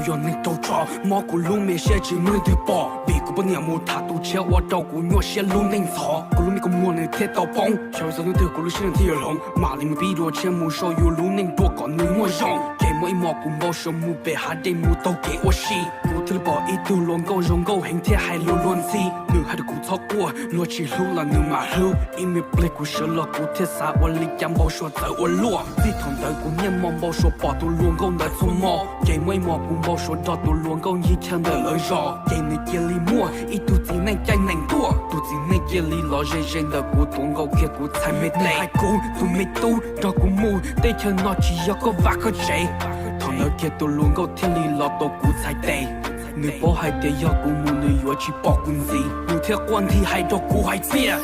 Yog neeg rau tso mob kuv lub me siab tsis muaj leej twg pom, vim kuv poj niam mus tham tus tshiab ua rau kuv nyuaj siab lub neej ntxhov. Kuv lub me kua muag nws thiaj tau poob, xyov xav hnub twg kuv lub siab nws thiaj yuav hloov. Mam li mus pib dua tshiab mus sau yus lub neej dua kom nws muaj zoo. Ces muaj ib hmos kuv npau suav mus pem hav dej mus taug kev ua si, kuv thiaj li pom ib tug hluas nkauj zoo nkauj heev thiab hais lus luag ntxhi. Nws hais rau kuv txhob quaj, luag tsis hlub los nws mam hlub. Ib me pliag kuv sawv los kuv thiaj xav ua li cas npau suav txawv ua luaj. Txij thaum ntawd kuv niaj hmo npau suav pom tus hluas nkauj ntawd txhua hmo. Ces muaj ib hmos kuv npau suav nrog tus hluas nkauj ncig chaw ntawm lawv zos, ces nws cia li muaj ib tug txiv neej caij nees tuaj. Tus txiv neej cia li los ze ze ntawm kuv tus nkaus kiag kuv txhais me tes, hais kuv tus me tub nrog kuv mus, teb chaws no tsis yog koj vaj koj tsev. Thaum ntawd kiag tus hluas nkauj thiaj li los tua kuv txhais tes. Nws paub hais tias yog kuv mus nws yuav tsis pom kuv ntxiv, nws thiaj quaj nthi hais rau kuv hais tias,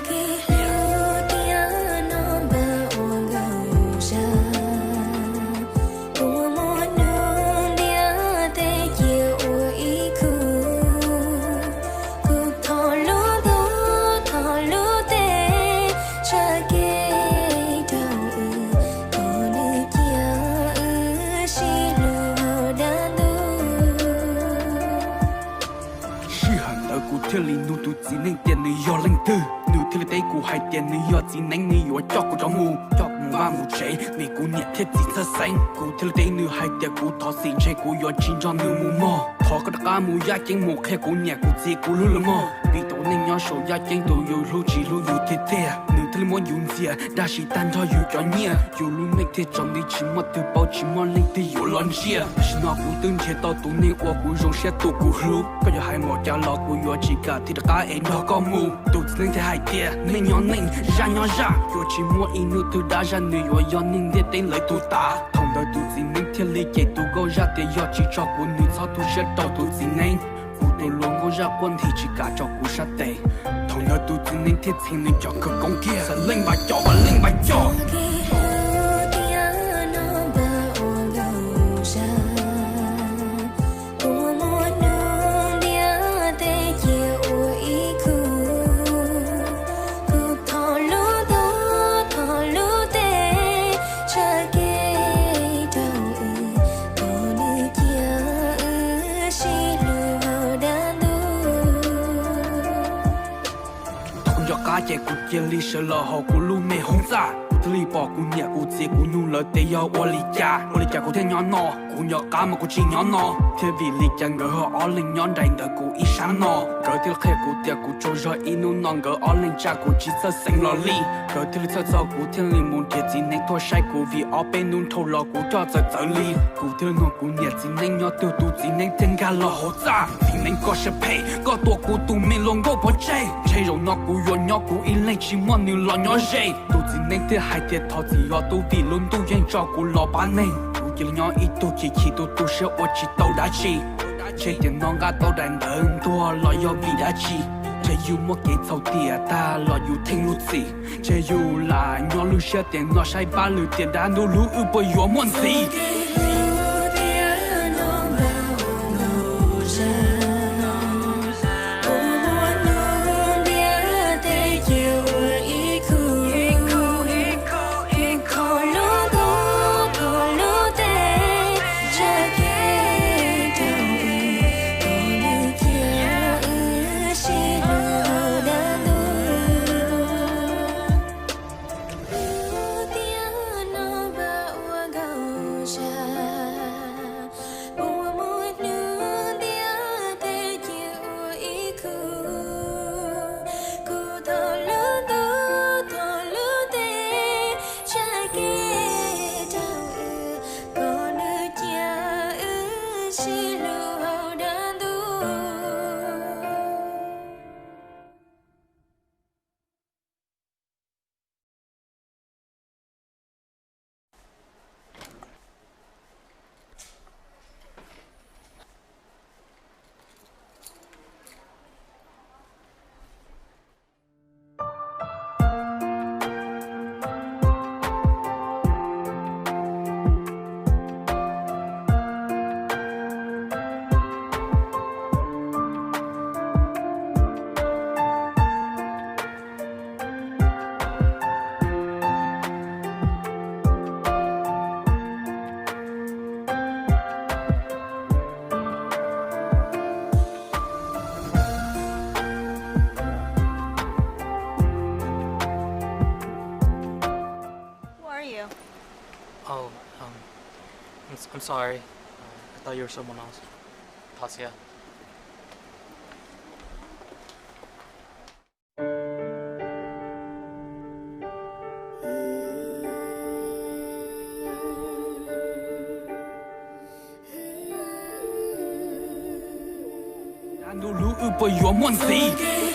Sij hawm ntawd kuv thiaj li nug tus txiv neej tias nws yog leej twg, nws thiaj li teb kuv hais tias nws yog txiv neeb, nws yuav coj kuv rov mus, coj kuv mus vaj mus tsev vim kuv niam thiab txiv txhawj xeeb. Kuv thiaj li teb nws hais tias kuv thov txim, ntshe kuv yuav tsis nrog nws mus mog. Thov koj rov qab mus yaj ceeb mus qhia kuv niam kuv txiv kuv hlub lawv mog, vim tus neeg nyob saum yaj ceeb tus yus hlub tsis hlub yus tiag tiag. Nws thiaj li muab yus ntxias dab tsi tag nrho yus cov nyiaj, yus lub neej thiaj tsaus nti tsis muaj twg paub tsis muaj leej twg yuav los ntsia. Tam sim no kuv twb nrhiav tau tus neeg uas kuv zoo siab tus kuv hlub, koj yuav hais npaum cas los kuv yuav tsis kam thiaj rov qab es nrog koj mus. Tus txiv neeb thiaj hais tias neej nyob neej, zaj nyob zaj, yuav tsis muaj ib hnub twg dab zaj nws yuav yog neeg ntiaj teb lawv tus tav. Thaum ntawd tus txiv neeb thiaj li cem tus nkauj zaj tias yog tsis tso kuv nws txhob tu siab rau tus txiv neeb. Kuv tus hluas nkauj zaj quaj nthi tsis kam tso kuv sab tes. Thaum ntawd tus txiv neeb thiaj txheev nws cov khawv koob kiag, xav leej npam com vas leej npam com. Thaum kuv nco qab ces kuv cia li sawv los hauv kuv lub me hoob txaj, kuv thiaj li pom kuv niam kuv txiv kuv nyuj lawv tias yog ua li cas, ua li cas kuv thiaj nyob no. Kuv nco qab mas kuv tsis nyob no thiab, vim li cas nkawd ho ob leeg nyob nraim ntawm kuv ib sab no. Nkawd thiaj li qhia kuv tias kuv tsaug zog ib hnub no nkawd ob leeg tsa kuv tsis txawj xeev los li. Nkawd thiaj li txhawj txog kuv thiaj li mus nrhiav txiv neeb tuaj saib kuv, vim ob peb hnub dhau los kuv coj txawv txawv li. Kuv thiaj li nug kuv niam txiv neeb nyob twg, tus txiv neeb thiaj nkag los hauv txaj. Txiv neeb koj siab phem, koj tua kuv tus me hluas nkauj pov tseg, ntshe zaum no kuv yuav nyob kuv ib leeg tsis muaj nws los nyob ze. Tus txiv neeb thiaj hais tias thov txim os tub, vim lub ntuj yeej tso kuv los pab neeg. Kuv cia li nyob ib tug chim chim tu tu siab ua tsis tau dab tsi. Ntshe tiam no nqa tau daim ntawv ntuag los yog vim dab tsi? Ntshe yus muaj kev txhaum tiam tag los yus theej lub txim. Ntshe yus lam nyob lub siab tiam no saib pab lwm tiam dab ntub hlub wb puas yuav muaj ntxiv. I'm sorry. I thought you were someone else. Thov txim. Dab ntub lub wb puas yuav muaj ntxiv?